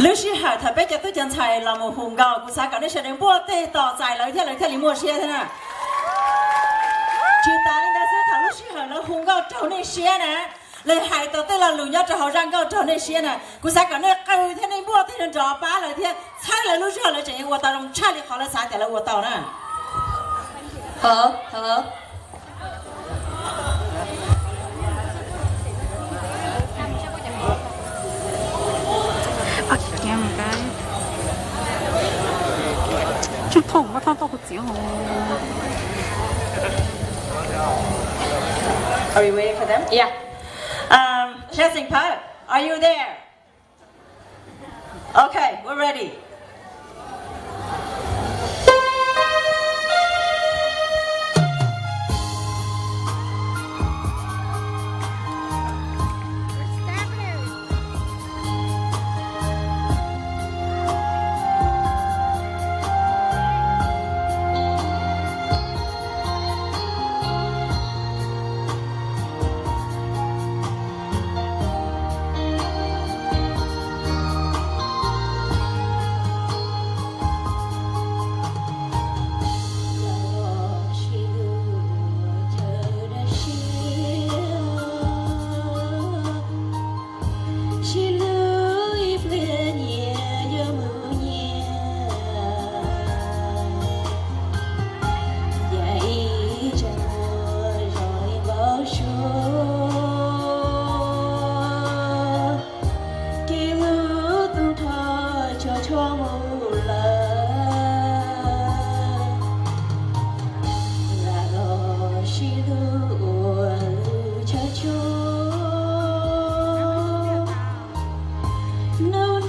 Lub sij hawm thaum peb cov tub cov ntxhais los mus hu nkauj, kuv xav kom nej sawv daws npuaj teg tos txais lawv thiab lawv thiaj li muaj siab thiab na. Tsis tas li ntawd xwb, thaum lub sij hawm lawv hu nkauj raug nej siab na, lawv hais tau tej lo lus nyob rau hauv zaj nkauj raug nej siab na, kuv xav kom nej qw thiab nej npuaj teg nrov pab lawv thiab txhawb lawv lub zog, lawv tseem yuav ua tau zoo tshaj li qhov lawv xav tias lawv ua tau na. Hello, hello. Tsuj thoj, muab thoj toj kuv txiv. Are you waiting for them? Yeah. Um, Chasing Pope, are you there? Okay, we're ready. Sib hlub ib pliag nyias yuav mus nyias, yam ib tseem muaj zog li npau suav. Kev hlub tub rog tso tshuaj mus lawm, lam los sib hlub ua lub chaw tshua. Hnub